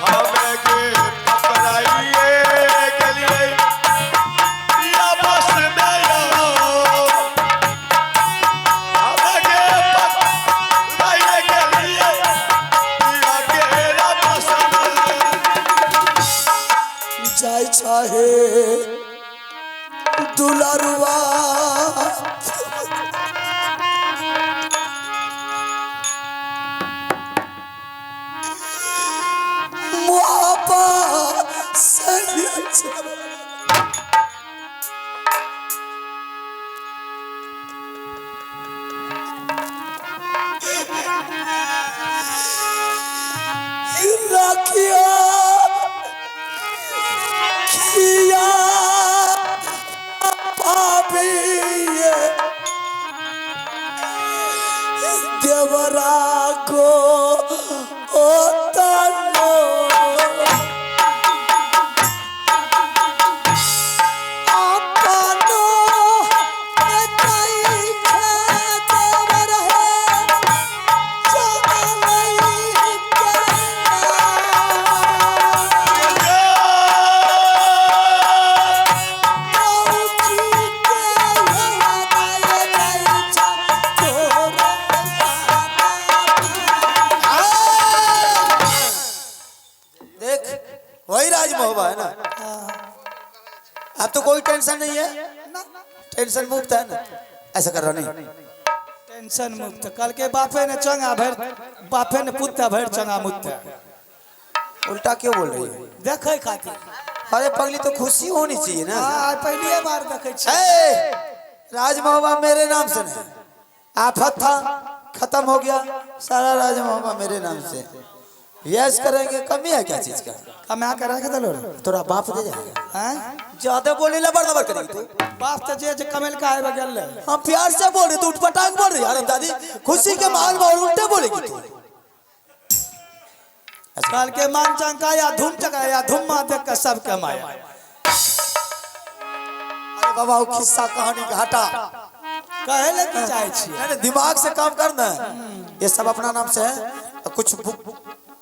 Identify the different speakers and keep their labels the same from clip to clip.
Speaker 1: हमे के पकड़ाइए गेलियै पिया बस में यो। हमे के पकड़ाइए गेलियै पिया केरा बस में।
Speaker 2: जाय चाहे दुलरुआ मुआबा सही राखिया किया पापिए देवरा को ओ तनो अपनो बताई छे देवर है चमलई के
Speaker 3: देख वही राजमहोबा है ना। अब तो कोई टेंशन नहीं है, टेंशन मुक्त है ना। ऐसा कर रहा नहीं
Speaker 4: टेंशन मुक्त कल के बापे ने चंगा भर बापे ने पुत्ता भर चंगा मुक्त।
Speaker 3: उल्टा क्यों बोल रही है?
Speaker 4: देखे खातिर।
Speaker 3: अरे पगली तो खुशी होनी चाहिए ना।
Speaker 4: हाँ पहली बार देखे छी।
Speaker 3: ए, राजमहोबा मेरे नाम से नहीं, आफत था खत्म हो गया सारा राजमहोबा मेरे नाम से। यस करेंगे, कमी है क्या चीज का?
Speaker 4: कमा के रख देलो रे।
Speaker 3: तोरा बाप दे जाएगा।
Speaker 4: हैं
Speaker 3: ज्यादा बोले लबर लबर करेगी तू।
Speaker 4: बाप तो जे जे कमेल का आबे गेल ले।
Speaker 3: हम प्यार से बोल रहे, तू उठपटांग बोल रही है। अरे दादी खुशी के माहौल में और उल्टे बोलेगी तू।
Speaker 4: कल के मान चंका या धूम चका या धूम मा देख के सब कमाया।
Speaker 3: अरे बाबा वो खिस्सा कहानी घाटा
Speaker 4: कहे ले की चाहे छी?
Speaker 3: नहीं, नहीं, दिमाग से काम करना है। ये सब अपना नाम से है। कुछ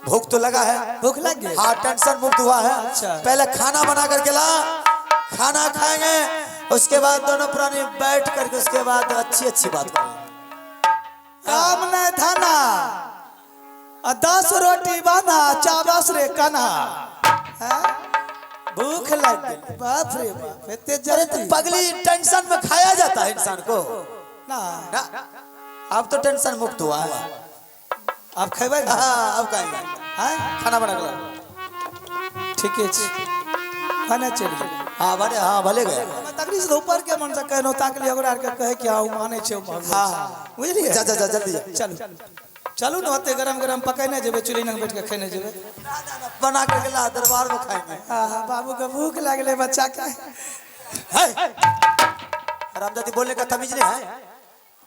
Speaker 3: भूख तो लगा है।
Speaker 4: भूख लग गई?
Speaker 3: हाँ टेंशन मुक्त हुआ है।
Speaker 4: अच्छा।
Speaker 3: पहले खाना बना करके ला, खाना खाएंगे उसके बाद दोनों प्राणी बैठ करके उसके बाद अच्छी अच्छी बात करेंगे।
Speaker 4: काम नहीं था ना आ 10 रोटी बना चावल रे कना। हैं? भूख लग गई बाप रे बाप एते
Speaker 3: अरे
Speaker 4: जल्दी
Speaker 3: तो पगली टेंशन में खाया जाता है इंसान को
Speaker 4: ना।
Speaker 3: ना अब तो टेंशन मुक्त हुआ है।
Speaker 4: अब खेबै ना?
Speaker 3: हाँ अब खाएंगे।
Speaker 4: हैं?
Speaker 3: खाना बना के ला।
Speaker 4: ठीके छै खाना चलि गेल।
Speaker 3: हाँ भले, हाँ भले गए।
Speaker 4: तकनी से ऊपर के मन से कहनो ताकली ओकरा आर के कहे कि हाँ ओ मानै छै ओ भगवान।
Speaker 3: हाँ।
Speaker 4: बुझलियै?
Speaker 3: जा जा जा जल्दी जा।
Speaker 4: चलू चलू ने ओते गरम गरम पकैने जेबै चूल्ही लग बैठ के खेने जेबै।
Speaker 3: बना के ला दरबार में खाएंगे।
Speaker 4: हाँ बाबू के भूख लागले बच्चा के।
Speaker 3: है रामदादी बोलने का तमीज नहीं है।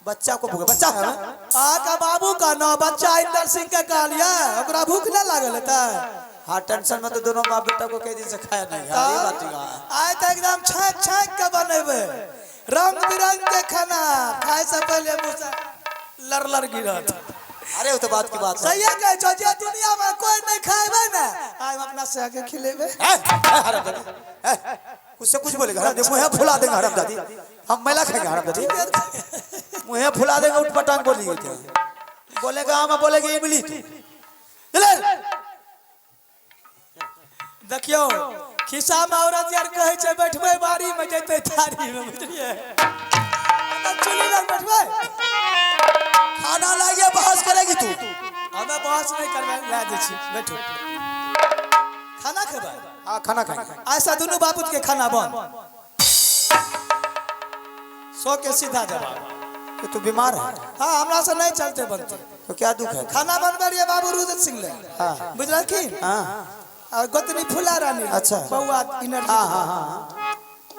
Speaker 3: बच्चा को भूख बच्चा है ना?
Speaker 4: आ का बाबू का ना बच्चा इंदर सिंह के कहलियै ओकरा भूख ना लागल हेतै।
Speaker 3: हाँ टेंशन में तो दोनों बाप बेटा को कई दिन से खाया नहीं है। ये बात ठीक है।
Speaker 4: आइ तऽ एकदम छाँक छाँक के बनेबै रंग बिरंग के खाना खाय से पहले मुँह से लड़ लड़ गिरत।
Speaker 3: अरे वो तो बात की बात है।
Speaker 4: सही कहै छौ जे दुनिया में कोई नहीं खाएबै ने आइ हम अपना से आके खिलेबै।
Speaker 3: हरामजादी, कुछ से कुछ बोलेगा हरामजादी, मुँह फुला देंगे हरामजादी। हम मैला खाएंगे हरामजादी, मुँह फुला देंगे उठ पटांग बोलेंगे तो। बोलेगा हम बोलेंगे इमली तू। चले।
Speaker 4: देखियौ खिस्सा में औरत यार कहै छै बैठबै बाड़ी में जैतै थारी में बुझलियै? चुल्ही लग बैठबै।
Speaker 3: खाना लाइए बहस करेगी तू।
Speaker 4: हमे बहस नहीं करबै ला दै छी बैठू। खाना खेबै?
Speaker 3: हाँ खाना खाएंगे।
Speaker 4: ऐसा दुनू बापूत के खाना बन सौ के सीधा जवाब।
Speaker 3: कि तू बीमार है?
Speaker 4: हाँ हमरा से नहीं चलते बनते।
Speaker 3: तो क्या दुख है?
Speaker 4: खाना बनबै रहियै बाबू रुद्र सिंह ले।
Speaker 3: हाँ।
Speaker 4: बुझलखिन?
Speaker 3: हाँ।
Speaker 4: आ गोतनी फुला रानी।
Speaker 3: अच्छा।
Speaker 4: बौआ इनर्जी।
Speaker 3: हाँ हाँ हाँ हाँ।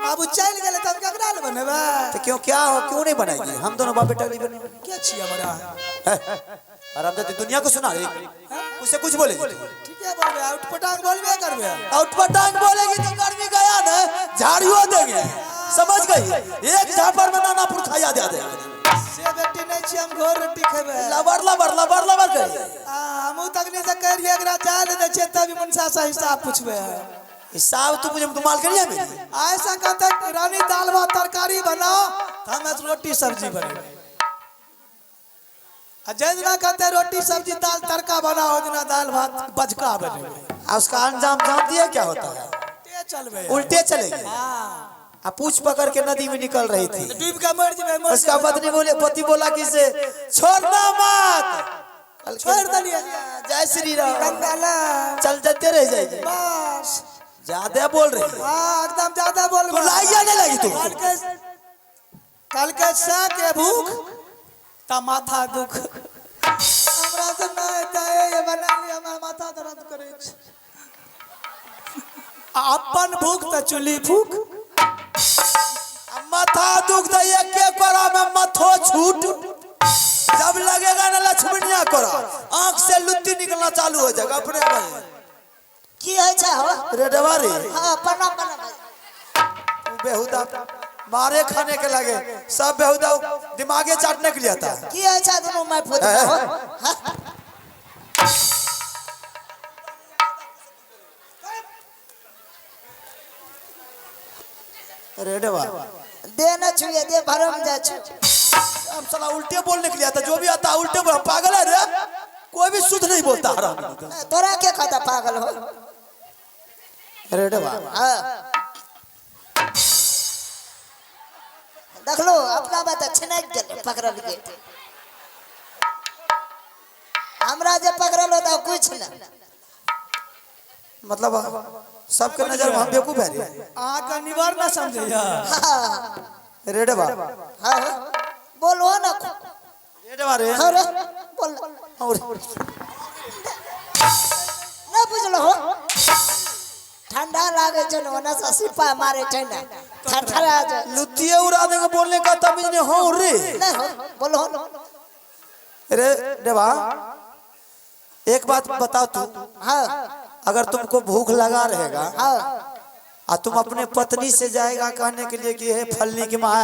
Speaker 4: आब उ चलि गेलै तब ककरा ले बनेबै?
Speaker 3: तो क्यों, क्या हो, क्यों नहीं बनाएगी? हम दोनों बाप बेटा नहीं बनेंगे।
Speaker 4: के छियै हमरा?
Speaker 3: आरामजादी दुनिया को सुना रही, उसे कुछ बोलेगी?
Speaker 4: ठीके बोलबै, आउट पटांग बोलबे करबै।
Speaker 3: आउट पटांग बोलेगी तो गर्मी गया ना झाड़ियो देंगे, समझ गई? एक झापड़ में नानापुर खाया दे देंगे।
Speaker 4: से बेटी नहीं छियै, हम घर रोटी खेबै।
Speaker 3: लबर लबर लबर लबर करिए।
Speaker 4: आ हमहूँ तखने से कहि रहियै एकरा जाय ले दै छियै तभी मनसा से हिसाब पुछबै।
Speaker 3: हिसाब तू मुझे माल करिए मेरी।
Speaker 4: ऐसा कहते रानी दाल भात तरकारी बनाओ तो हम रोटी सब्जी बनेबै। आ जाहि दिना कहते रोटी सब्जी दाल तड़का बनाओ, ओहि दिना दाल भात बजका बनेबै।
Speaker 3: आ उसका अंजाम जानती है क्या होता है?
Speaker 4: उल्टे चलबै।
Speaker 3: उल्टे चलेगी।
Speaker 4: हाँ।
Speaker 3: आ पूछ पकड़ के नदी में निकल रही थी।
Speaker 4: डूब के मर जेबै, मर
Speaker 3: उसका
Speaker 4: जेबै।
Speaker 3: पत्नी बोले, पति बोला कि से छोड़ना मत। कल
Speaker 4: छोड़ देलियै।
Speaker 3: जय श्री राम।
Speaker 4: गंगा ला।
Speaker 3: चल जाते रह जाएगी।
Speaker 4: बस।
Speaker 3: ज्यादा बोल रही है।
Speaker 4: हाँ, एकदम ज्यादा बोल।
Speaker 3: तू लागी या नहीं लागी तू?
Speaker 4: कल के सा के भूख ता माथा दुख, हमरा से नहीं जाए ये बना लिया, हमरा माथा दर्द करे छै। आ अपन भूख त चुल्ही फूक।
Speaker 3: आ माथा दुख तो एक कोरा में मथो छूट जब लगेगा ना लक्ष्मणिया कोरा, आंख से लुत्ती निकलना चालू हो जाएगा अपने में।
Speaker 2: की होइ छै हो?
Speaker 3: रेडवा रे।
Speaker 2: हाँ, प्रणाम प्रणाम।
Speaker 3: तू बेहुदा मारे खाने के लगे, सब बेहुदा दिमागे चाटने के लिए आता है।
Speaker 2: की होइ छै दुनू माय पुत हो? हाँ?
Speaker 3: रेडवा।
Speaker 2: दे न छुए दे, भरम जाइ छै।
Speaker 3: अब साला उल्टे बोलने के लिए आता है, जो भी आता है उल्टे बोल। पागल है रे, कोई भी शुद्ध नहीं बोलता हरामी।
Speaker 2: तोरा के कहता पागल हो?
Speaker 3: रेडवा।
Speaker 2: हाँ, देखलो अपना बात छिनक गेलै, पकड़ल गेल। हमरा जे पकड़ल होता कुछ न।
Speaker 3: मतलब सबके नजर में हम बेवकूफ है रे।
Speaker 4: अहाँके निवर न समझैया।
Speaker 2: हाँ।
Speaker 3: रेडवा।
Speaker 2: हाँ, बोलो ना।
Speaker 3: रेडवा रे।
Speaker 2: हाँ रे, बोल।
Speaker 3: और
Speaker 2: ना बुझलो हो, ठंडा लागे छै ने, ओना से सिपा मारे छै ने, थरथरा जाय।
Speaker 3: लुत्तिये उड़ा देंगे, बोलने का तमीज नहीं हो रे।
Speaker 2: नहीं हो, बोलो।
Speaker 3: रे रेवा, एक बात बताओ तू।
Speaker 2: हाँ।
Speaker 3: अगर तुमको भूख लगा रहेगा
Speaker 2: हाँ।
Speaker 3: और तुम अपने पत्नी से जाएगा कहने के लिए कि हे फलनी की माँ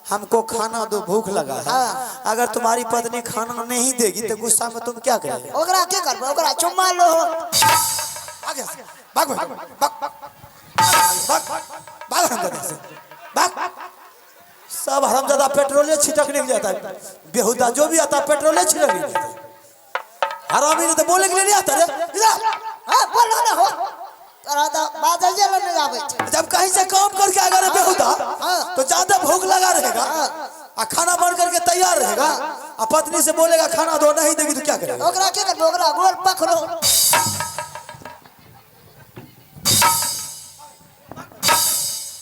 Speaker 3: हमको खाना दो, भूख लगा है।
Speaker 2: हाँ।
Speaker 3: अगर तुम्हारी पत्नी खाना नहीं देगी तो गुस्सा में तुम क्या करेगा?
Speaker 2: ओकरा की करबै? ओकरा चुम्मा लो।
Speaker 3: भाग यहाँ से, भाग भाग भाग भाग भाग हरामजादा से भाग। सब हरामजादा पेट्रोले छिटकने के लिए आता है, बेहुदा जो भी आता है पेट्रोले छिटकने के लिए आता है। हरामी ने तो बोलने के लिए नहीं आता रे, इधर आ।
Speaker 2: हाँ, बोलो ना हो, तोरा तो बाजल जे नहीं आबै छै।
Speaker 3: जब कहीं से काम करके अगर बेहुदा
Speaker 2: हाँ।
Speaker 3: तो ज्यादा भूख लगा रहेगा आ खाना बन करके तैयार रहेगा आ पत्नी से बोलेगा खाना दो, नहीं देगी तो क्या करेगा?
Speaker 2: ओकरा की करबै? ओकरा गोल पकड़ो।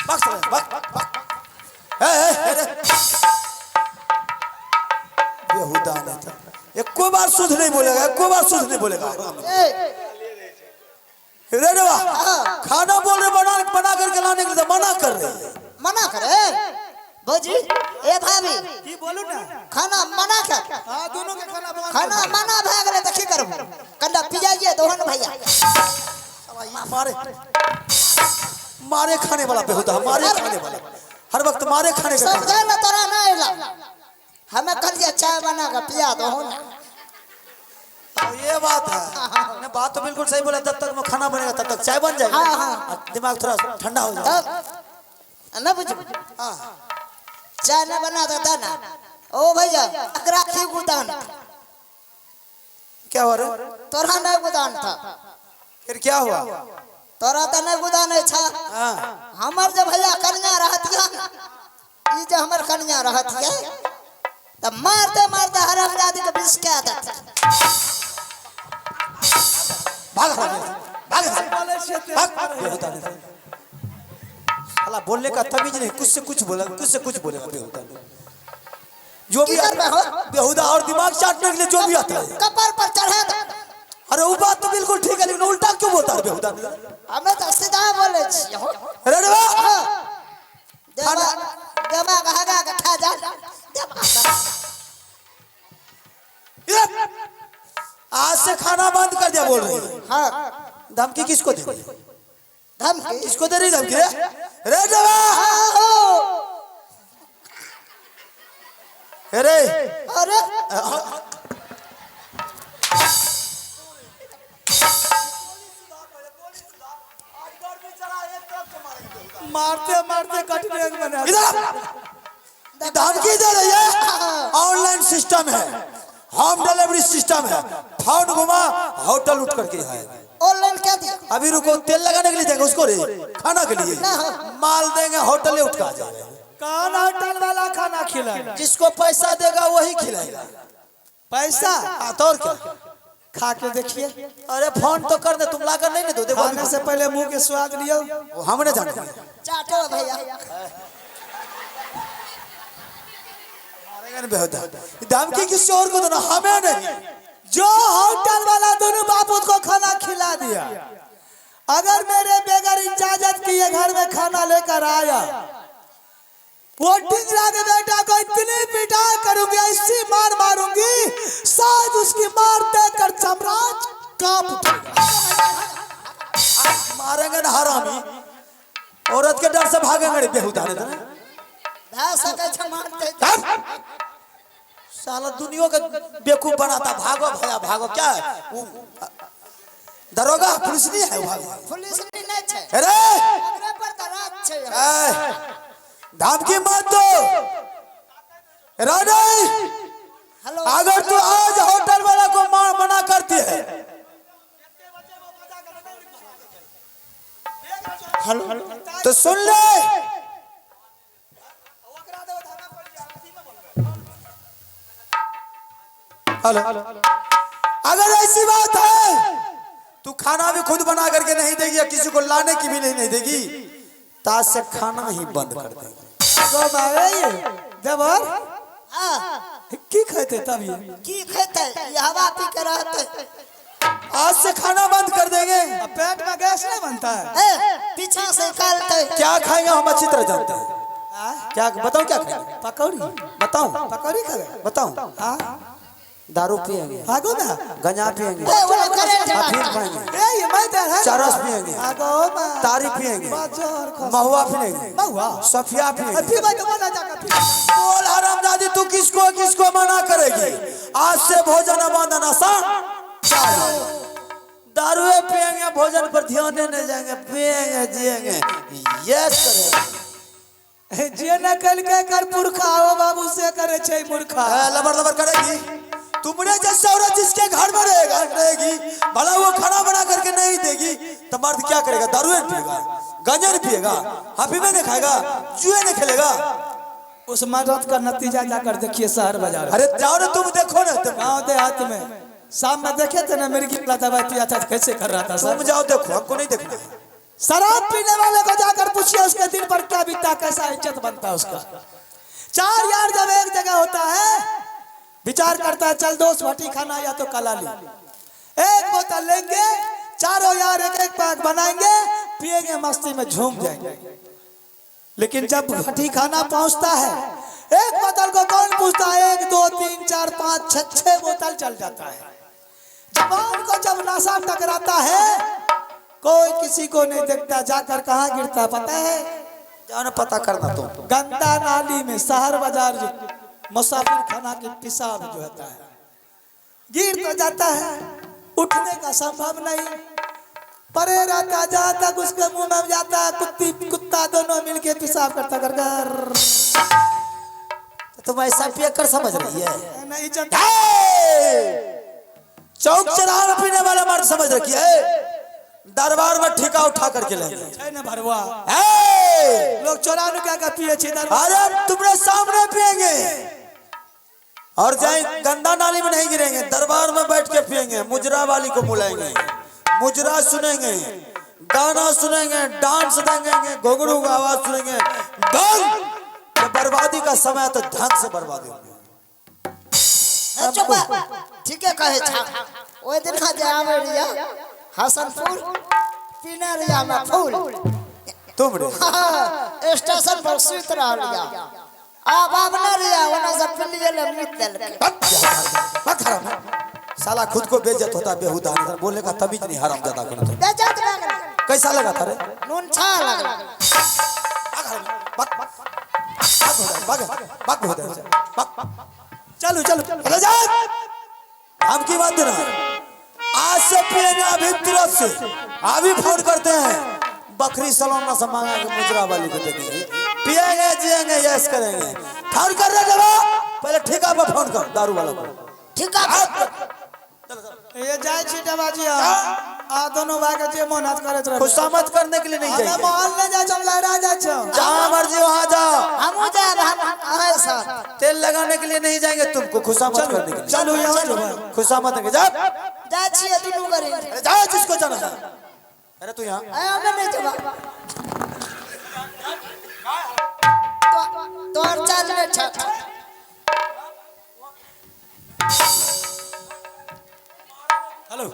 Speaker 3: भाग साले, भाग, भाग। ए, ए, ए, रे। बेहुदा नहीं था, एको बार शुद्ध नहीं बोलेगा, एको बार शुद्ध नहीं बोलेगा।
Speaker 2: ए।
Speaker 3: रे रे वाह, खाना बोल रहे बना बना करके लाने के लिए तो मना कर रहे हैं।
Speaker 2: मना करे भौजी, ए भाभी।
Speaker 4: की बोलू ना।
Speaker 2: खाना मना कर।
Speaker 4: हाँ, दोनों के खाना बना।
Speaker 2: खाना मना भए गेलै तऽ की करबो? कनिटा पिजाइए दोहन भैया।
Speaker 3: मारे मारे खाने वाला बेहुदा, मारे खाने वाला, हर वक्त मारे खाने का काम।
Speaker 2: समझे ना तोरा नहीं अयला, हमें कहलिए चाय बना के पिया दहो ना।
Speaker 3: तो ये बात है ना, बात तो बिल्कुल सही बोला। तब तक में खाना बनेगा तब तक चाय बन जाएगा।
Speaker 2: हाँ, हाँ।
Speaker 3: और दिमाग थोड़ा ठंडा हो जाएगा।
Speaker 2: तब न बुझ।
Speaker 3: हाँ।
Speaker 2: चाय न बना देता ना ओ भैया, एकरा की गुदान?
Speaker 3: क्या हो रहा?
Speaker 2: तोरा नहीं गुदान था।
Speaker 3: फिर क्या हुआ?
Speaker 2: तोरा तो नहीं गुदान है।
Speaker 3: हाँ।
Speaker 2: हमर जे भैया कन्या रहत या, ई जे हमर कन्या रहत या त मारते मारते हरामजादी के विष कए देत।
Speaker 3: भाग हरामी, भाग यहाँ से।
Speaker 4: बोलै छियै ते।
Speaker 3: भाग बेहुदा नहीं। साला बोलने का तमीज नहीं, कुछ से कुछ बोला, कुछ से कुछ बोलेगा बेहुदा नहीं। जो भी
Speaker 2: की करबे हो?
Speaker 3: बेहुदा और दिमाग चाटने के लिए जो भी आता है।
Speaker 2: कपार पर चढ़ा दे।
Speaker 3: अरे वो बात तो बिल्कुल ठीक है, लेकिन उल्टा क्यों बोलता है बेहुदा?
Speaker 2: हमें तो सीधा बोले छियै हो।
Speaker 3: अरे रे वाह!
Speaker 2: हाँ। देवा देवा हगा के खा जा। देवा
Speaker 3: इधर। आज से खाना बंद कर दिया बोल रही है।
Speaker 2: हाँ।
Speaker 3: धमकी किसको दे रही है?
Speaker 2: धमकी
Speaker 3: किसको दे रही धमकी रे? रे देवा!
Speaker 2: आहो।
Speaker 3: अरे
Speaker 2: अरे
Speaker 4: मारते मारते कटने बना।
Speaker 3: इधर आ। धमकी दे रही है। ऑनलाइन सिस्टम है, होम डिलीवरी सिस्टम है, फोन घुमा होटल उठ करके आएगा।
Speaker 2: ऑनलाइन क्या दिया?
Speaker 3: अभी रुको, तेल लगाने के लिए देंगे उसको रे, खाना के लिए माल देंगे, होटल उठ के आ जाएगा।
Speaker 4: कौन होटल वाला खाना खिलाएगा?
Speaker 3: जिसको पैसा देगा वही खिलाएगा।
Speaker 4: पैसा?
Speaker 3: हाँ, तो और क्या?
Speaker 4: खा के देखिए।
Speaker 3: अरे फोन तो कर दे, तुम लाकर नहीं ना दो। देखो
Speaker 4: खाने से पहले मुंह के स्वाद लियो।
Speaker 3: वो हमने जाना।
Speaker 2: चाटो भैया।
Speaker 3: बेहुदा धमकी किसी और को देना, हमें नहीं।
Speaker 4: जो होटल वाला दोनों बापूत को खाना खिला दिया, अगर मेरे बगैर इजाजत किए घर में खाना लेकर आया, वो ढिंगरा के बेटा को इतनी पिटाई करूंगी, ऐसी मार मारूंगी, शायद उसकी मार देखकर चमराज कांप उठेगा।
Speaker 3: मारेंगे ना हरामी, औरत के डर से भागेंगे रे बेहुदा ने तो।
Speaker 2: भए सकै छै मारते।
Speaker 3: साला दुनिया का बेवकूफ बनाता। भागो भैया भागो। क्या है वो दरोगा पुलिस नहीं है, वो भागो।
Speaker 2: पुलिस नहीं छै।
Speaker 3: अरे
Speaker 2: ओकरे पर तऽ राज छै।
Speaker 3: ए, धमकी मत दो रानी।
Speaker 2: हेलो।
Speaker 3: अगर तू आज होटल वाला को मना करती है, तो सुन ले, हेलो, अगर ऐसी बात है तू खाना भी खुद बना करके नहीं देगी या किसी को लाने की भी नहीं देगी, तो आज से खाना ही बंद कर देगी।
Speaker 4: गो मारे ये देवर।
Speaker 2: हाँ।
Speaker 4: की खेते तब ये?
Speaker 2: की खेतै? ई हवा पी के रहतै।
Speaker 3: आज से खाना बंद कर देंगे।
Speaker 4: अब पेट में गैस नहीं बनता है?
Speaker 2: ए, पीछा से निकालतै।
Speaker 3: क्या खाएंगे हम अच्छी तरह जानते हैं। क्या बताऊं क्या खाएंगे?
Speaker 4: पकौड़ी।
Speaker 3: बताऊं?
Speaker 4: पकौड़ी खावे।
Speaker 3: बताऊं?
Speaker 4: हाँ।
Speaker 3: दारू पियेंगे,
Speaker 4: भागो ना।
Speaker 3: गंजा पियेंगे,
Speaker 2: ए, वाला करेंट
Speaker 3: अफीम
Speaker 2: मारता।
Speaker 3: खाएंगे,
Speaker 4: ए ये मैं इधर है।
Speaker 3: चरस पियेंगे,
Speaker 4: भागो माँ।
Speaker 3: तारी पियेंगे,
Speaker 4: बाजार खा।
Speaker 3: महुआ पियेंगे,
Speaker 4: महुआ?
Speaker 3: सफिया पियेंगे।
Speaker 4: अभी भाई तो मना जाकर पी।
Speaker 3: बोल हरामजादी, तू किसको किसको मना करेगी? आज से भोजन बंद, नशा चालू। दारुए पियेंगे, भोजन पर ध्यान नहीं जाएंगे, पियेंगे जिएंगे, यस करेंगे।
Speaker 4: जे न कल के कर पुरखा हो बाबू से करे छे मूर्खा।
Speaker 3: लबर लबर करेगी। तुमने जैसे औरत जिसके घर में रहेगा रहेगी, भला वो खाना बना करके नहीं देगी तो मर्द क्या करेगा? दारू नहीं पिएगा, गांजा नहीं पिएगा, हफीमे नहीं खाएगा, जुए नहीं खेलेगा।
Speaker 4: उस मर्द का नतीजा जाकर देखिए शहर बाजार।
Speaker 3: अरे जाओ ना तुम, देखो ना तुम।
Speaker 4: गांव देहात में शाम में देखे थे ना, मिर्गी वाला दवाई पिया था, कैसे कर रहा था
Speaker 3: तुम
Speaker 4: सर।
Speaker 3: जाओ देखो, हमको नहीं देखना है।
Speaker 4: शराब पीने वाले को जाकर पूछिए उसके दिल पर क्या बीता, कैसा इज्जत बनता है उसका। चार यार जब एक जगह होता है, विचार करता है चल दोस्त भट्टी खाना या तो कलाली, एक बोतल लेंगे, चारों यार एक एक पैक बनाएंगे, पिएंगे, मस्ती में झूम जाएंगे। लेकिन जब भट्टी खाना पहुंचता है, एक बोतल को कौन पूछता है, 1 2 3 4 5 6 6 बोतल चल जाता है। जवान को जब नशा टकराता है, कोई किसी को नहीं देखता, जाकर कहाँ गिरता है पता है?
Speaker 3: जाओ ना पता करना तुम।
Speaker 4: गंदा नाली में, शहर बाजार जो मुसाफिर खाना के पेशाब जो होता है, गिर तो जाता है, उठने का संभव नहीं, परे रहता, जहाँ तक उसके मुंह में जाता है, कुत्ती कुत्ता दोनों मिलके पेशाब करता कर कर।
Speaker 3: तो तुम ऐसा पिए कर समझ रही है?
Speaker 4: नहीं इज्जत।
Speaker 3: चौक चौराहा में पीने वाला मर्द समझ रखी है, दरबार में ठेका उठा करके ले
Speaker 4: छै ना भरवा।
Speaker 3: ए!
Speaker 4: लोग चोरा नुका के पिए छै दरबार।
Speaker 3: अरे तुमने सामने पिएंगे और जाए गंदा नाली में नहीं गिरेंगे, दरबार में बैठ के पिएंगे, मुजरा वाली को बुलाएंगे, मुजरा सुनेंगे, गाना सुनेंगे, डांस देंगे, घुंघरू का आवाज सुनेंगे। ढंग जब बर्बादी का समय है तो ढंग से बर्बादी होगी।
Speaker 2: चुप, ठीके कहे छा। ओहि दिन जे आवे रहिया हसनपुर पीने रहिया में फूल।
Speaker 3: तुम रे?
Speaker 2: हाँ, स्टेशन पर सुत रहल रहिया, आब आब न रहिया ओना से पिलिए ले मित देलकै।
Speaker 3: बक हराम है। साला खुद को बेइज्जत होता है बेहुदा, बोलने का तमीज नहीं हराम ज्यादा करते।
Speaker 2: बेइज्जत भए गेलै।
Speaker 3: कैसा लगा था रे?
Speaker 2: नून छा लगल।
Speaker 3: बक बक बक बक बक बक।
Speaker 4: चलो चलो।
Speaker 3: अरे जा, हम की बात देना, आज से पिएंगे अभी तुरंत से, अभी फोन करते हैं बकरी सलोना से मांगा के मुजरा वाली को देखेंगे, पिएंगे जिएंगे यस करेंगे। फोन कर रहे जब पहले ठेका पर फोन कर दारू वाला को।
Speaker 2: ठीक है।
Speaker 4: ये जाय छी डबाजी, आ दोनों भाई के जे मन हाथ करैत रहे।
Speaker 3: खुशामद करने के लिए नहीं
Speaker 4: हमे
Speaker 3: चाहिए।
Speaker 4: मोहल नहीं जाय छी, हम लहरा जाय छी।
Speaker 3: जहाँ मर्जी वहाँ जाओ।
Speaker 2: हमहूँ जायब, हम अहें साथ।
Speaker 3: तेल लगाने के लिए नहीं जाएंगे तुमको, खुशामद करने के लिए।
Speaker 4: चलो यहाँ चलो भाई।
Speaker 3: खुशामद करके जाओ।
Speaker 2: जाइ छियै दुनू गरे।
Speaker 3: अरे जाओ जिसको जाना है। अरे तू यहाँ।
Speaker 2: अरे हमे नहीं जेबा। तोहर चाल नहीं छा।
Speaker 3: हेलो।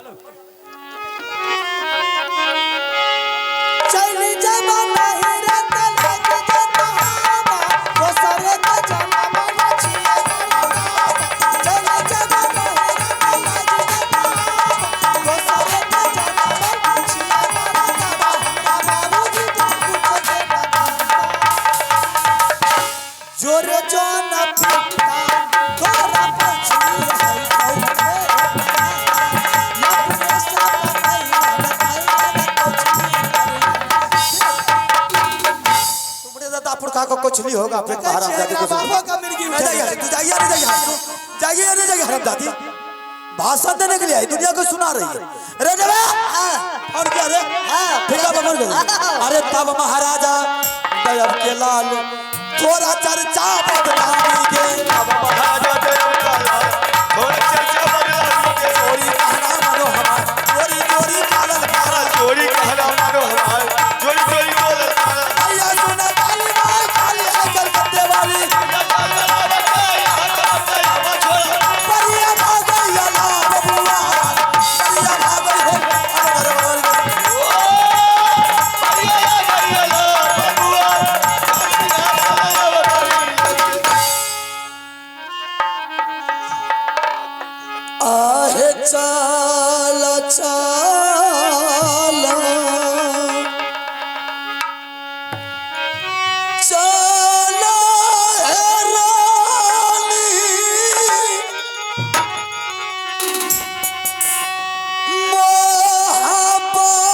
Speaker 4: चली जाबा नहीं रे त लग जेता हवा, दोसर के जनम न छियै। चली जाबा नहीं रे त लग जेता हवा, दोसर के जनम न छियै। हमरा बाबूजी के पूछे के बताता। जोरे जोन पिता तोरा पछी है कौने। अपने सब
Speaker 3: तुमरे दादा पुरखा को कुछ नहीं होगा फिर हराम दादी को।
Speaker 4: बाबा का मिर्गी उठ
Speaker 3: जाइए तू, जाइए नहीं जाइए, जाइए नहीं जाइए। हराम दादी भाषण देने के लिए आई, दुनिया को सुना रही है। अरे जब और क्या रे ठेका पर फोन कर। अरे तब महाराजा दयाब के लाल थोड़ा चर्चा बदनामी के।
Speaker 1: अब महाराजा जय काला थोड़ा चर्चा बदलावी के।
Speaker 3: चोरी कहना मानो हमार, चोरी चोरी पालन पारा।
Speaker 1: चोरी कहना मानो हमार, चोरी चोरी बोलल तारा।
Speaker 3: भैया सुना काली मार काली है कलकत्ते वाली। परिया भागई अला बबुआ, परिया भागई हो अरे अरे अरे।
Speaker 4: आहे चाल चाल चाल हे रानी, मोहब्बत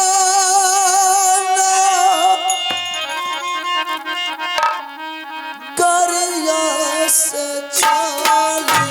Speaker 4: करिया से चालियो।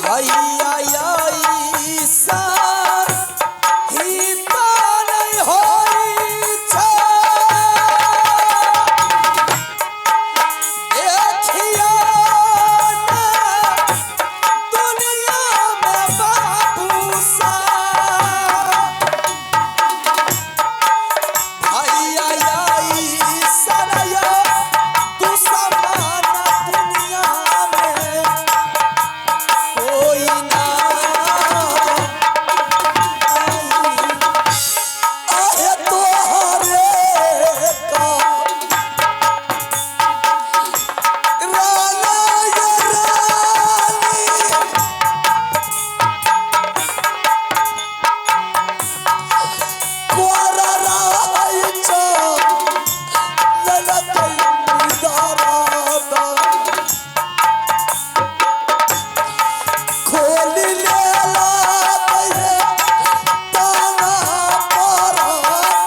Speaker 4: भैया ऐसा ही तो नहीं होई छे। देखियो ना दुनिया में बाबू सा भैया ऐसा तू समान दुनिया में कोई ना
Speaker 3: आहे तोहरे का राना ये रानी कोरा राय चा ललत दारादा खोली लेला तहे ताना पारा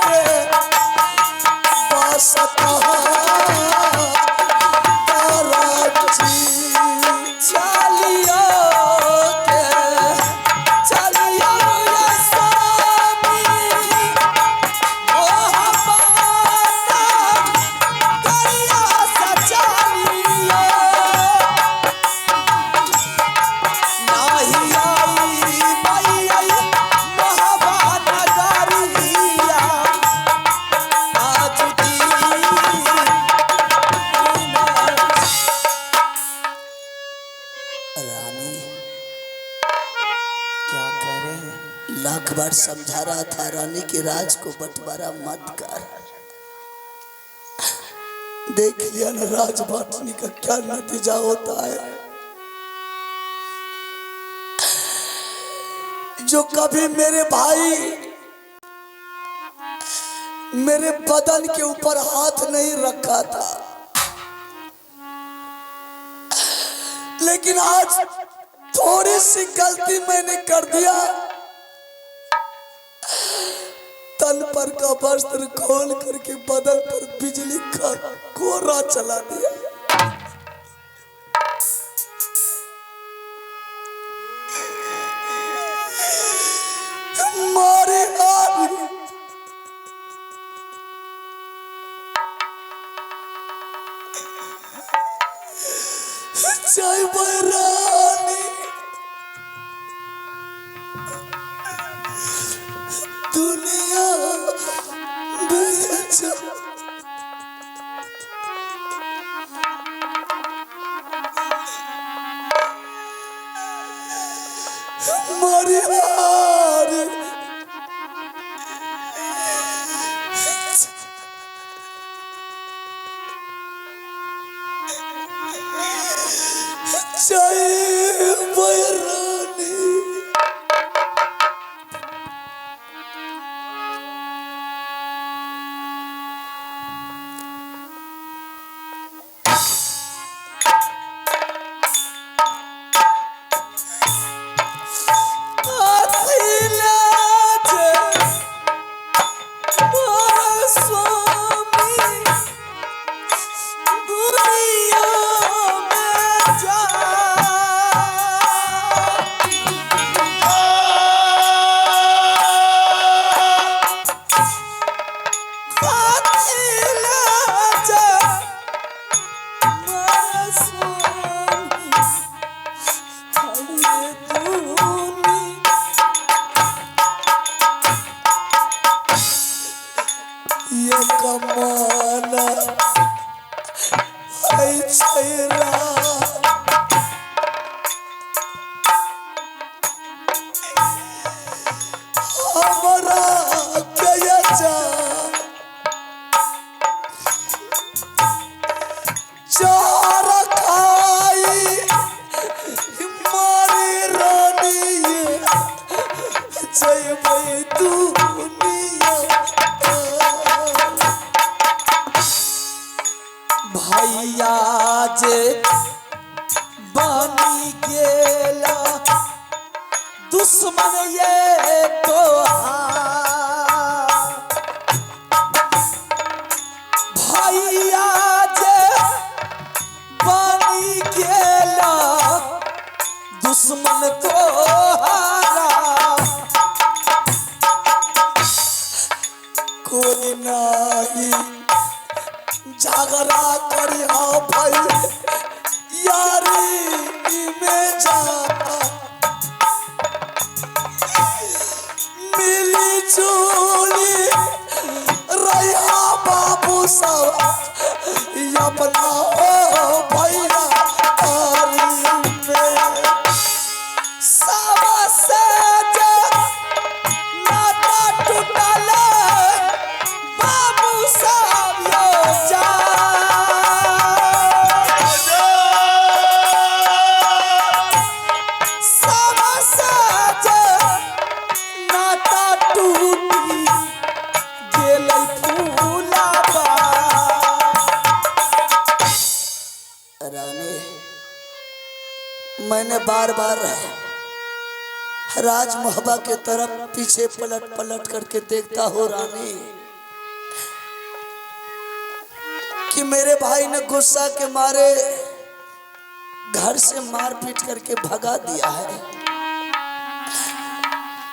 Speaker 3: के बसता ताराची।
Speaker 4: चालियो के चालियो ये स्वामी मोहब्बत करिया सा चालियो नाही आई बाई आई मोहब्बत करिया आज दी।
Speaker 2: रानी
Speaker 4: क्या करें?
Speaker 2: लाख बार समझा रहा था रानी के राज को बंटवारा मत कर।
Speaker 3: देख लिया ना राज बांटने का क्या नतीजा होता है। जो कभी मेरे भाई मेरे बदन के ऊपर हाथ नहीं रखा था, लेकिन आज थोड़ी सी गलती मैंने कर दिया, तन पर का वस्त्र खोल करके बदन पर बिजली का कोरा चला दिया। मारे हारी जय रानी दुनिया बेचा मारी हारी जय रानी। ये कमाना है छैरा हमरा के जा चार खाई मारी रानी जय दुनिया।
Speaker 4: भैया जे बनी गेला दुश्मन ये तो भैया जे बनी गेला दुश्मन जीवन तोहारा।
Speaker 3: कोई नहीं झगड़ा करी हो भाई यारी में जा मिली जुली रहा बाबू सब अपना ओ भैया तारी में
Speaker 4: सबसे जे नाता टूटल बाबू साहब यो जा। सबसे जे नाता टूटी गेलै फूलाबा।
Speaker 2: रानी, मैंने बार बार राजमहबा के तरफ पीछे पलट पलट करके देखता हो रानी कि मेरे भाई ने गुस्सा के मारे घर से मारपीट करके भगा दिया है।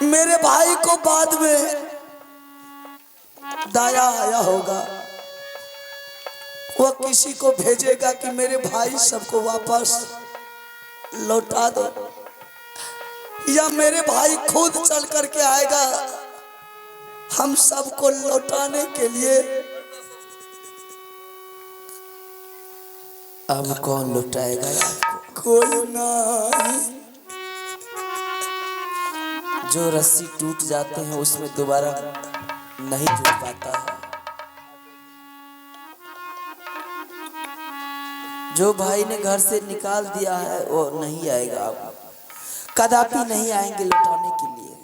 Speaker 2: मेरे भाई को बाद में दाया आया होगा, वह किसी को भेजेगा कि मेरे भाई सबको वापस लौटा दो, या मेरे भाई खुद चल करके आएगा हम सबको लौटाने के लिए।
Speaker 5: अब कौन लौटाएगा आपको?
Speaker 3: कोई नहीं।
Speaker 5: जो रस्सी टूट जाते हैं उसमें दोबारा नहीं जुड़ पाता है। जो भाई ने घर से निकाल दिया है वो नहीं आएगा, अब कदापि नहीं आएंगे लौटाने के लिए।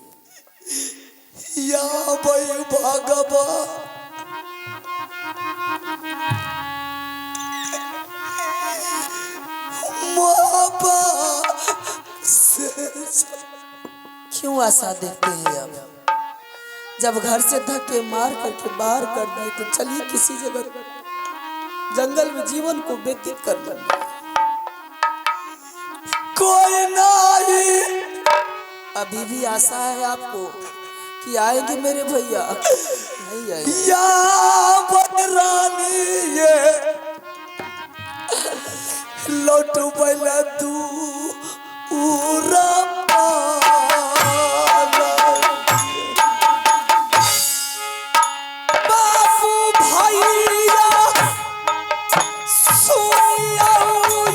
Speaker 3: या भाई भगवा मोहब्बत से
Speaker 5: क्यों आशा देखते हैं अब? जब घर से धक्के मार करके बाहर कर दिए तो चलिए किसी जगह जंगल में जीवन को व्यतीत कर लेंगे।
Speaker 3: कोई नहीं।
Speaker 5: अभी भी आशा है आपको कि आएंगे मेरे भैया? नहीं आएंगे।
Speaker 3: या रानी ये लौट बैला तू
Speaker 4: बाबू भैया सुनियो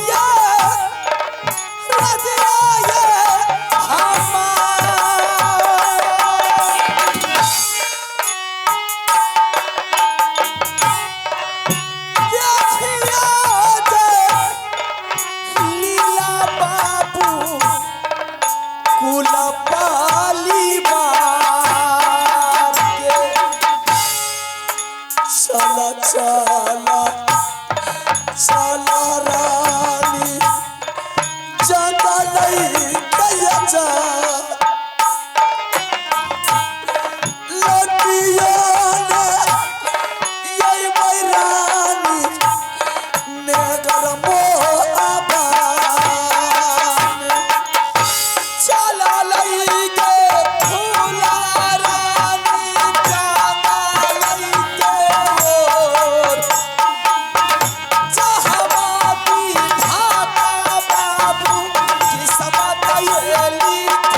Speaker 4: ये रजिया ये हमार। देखियो जे लीला बाबू कुल पाली के।
Speaker 3: चला चला चला रानी जंगल कैया जा लौटियो ने यही बैरानी नेगर मोहब्बत।
Speaker 4: चला लईके फूला रानी जाना लईके ओर। जहवा विधाता बाबू किस्मत ये लिखल।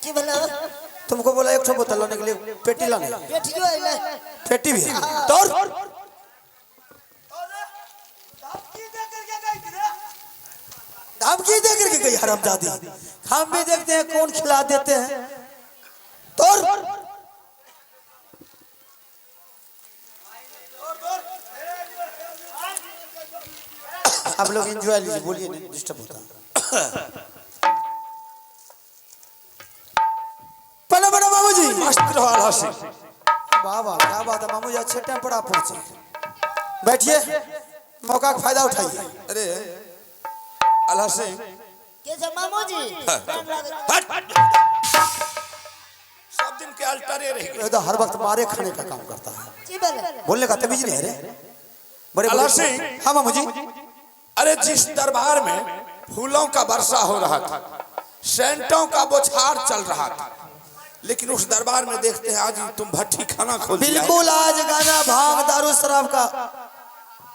Speaker 6: की भेलो?
Speaker 3: तुमको बोला एक ठो बोतल लाने के लिए, पेटी लाने।
Speaker 6: बेटियो अइले।
Speaker 3: पेटी भी है तोर। धमकी दे करके गई हरामजादी। हम भी देखते हैं कौन खिला देते हैं तोर। आप लोग एंजॉय लीजिए, बोलिए नहीं, डिस्टर्ब होता। पना पना मामू जी।
Speaker 1: मस्त रहो आल्हा सिंह।
Speaker 3: वाह वाह, क्या बात है मामू जी, अच्छे टाइम पर आप पहुंचे। बैठिए, मौका का फायदा उठाइए।
Speaker 1: अरे आल्हा सिंह।
Speaker 6: के छै मामू जी?
Speaker 1: हट, सब दिन के अल्टरे रह गए।
Speaker 3: ये तो हर वक्त मारे खाने का काम करता है।
Speaker 6: की भेलै?
Speaker 3: बोलने का तमीज नहीं है रे बड़े
Speaker 1: आल्हा
Speaker 3: बड़े।
Speaker 1: सिंह।
Speaker 3: हाँ मामू जी।
Speaker 1: अरे जिस दरबार में फूलों का वर्षा हो रहा था, सेंटों का बौछार चल रहा था, लेकिन उस दरबार में देखते हैं आज तुम भट्टी खाना खोल दिया है।
Speaker 3: बिल्कुल, आज गाना भांग दारू शराब का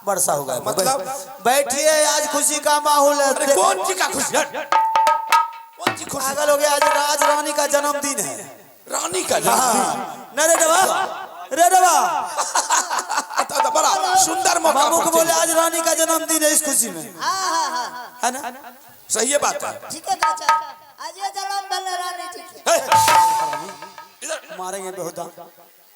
Speaker 3: वर्षा होगा।
Speaker 1: मतलब?
Speaker 3: बैठिए, आज खुशी का माहौल है।
Speaker 1: अरे कौन जी का खुशी, हट। कौन जी खुशी?
Speaker 3: पागल हो गया, आज राज रानी का जन्मदिन है।
Speaker 1: रानी का जन्मदिन?
Speaker 3: हाँ। न रे डबा, रे डबा।
Speaker 1: आता तो बड़ा सुंदर मौका
Speaker 3: मामू को
Speaker 1: पहुंचे।
Speaker 3: बोले आज रानी का जन्मदिन है, इस खुशी में।
Speaker 6: हाँ हाँ हाँ।
Speaker 3: है ना?
Speaker 1: सही बात है।
Speaker 6: ठीके कहै छै। आज ये जन्म भेलै रानी जी के।
Speaker 1: इधर।
Speaker 3: मारेंगे बेहुदा।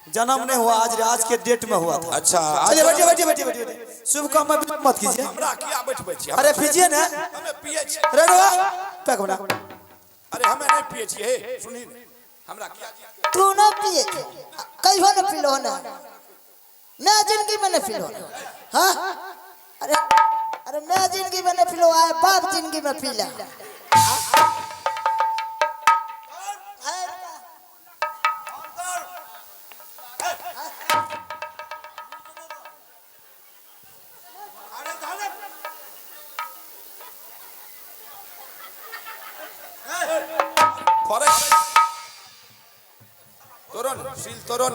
Speaker 3: जन्म नहीं हुआ आज, आज के डेट में हुआ था।
Speaker 1: अच्छा।
Speaker 3: चलिए बैठिए बैठिए बैठिए बैठिए बैठिए। शुभ काम में विलंब मत कीजिए।
Speaker 1: हमरा किया बैठबै छी?
Speaker 3: अरे पीजिए ना।
Speaker 1: हमें पिए छी।
Speaker 3: रे डबा, पैक बना।
Speaker 1: अरे हमें नहीं पिए छी, हे सुनी ने। हमरा किया जी?
Speaker 6: तू न पिए, कहियो न पीलो ना। मैं जिंदगी में न पीलो। हाँ, अरे अरे मैं जिंदगी में न पीलो, आए बाप जिंदगी में पीला।
Speaker 1: फरक तोरन सील तोरन।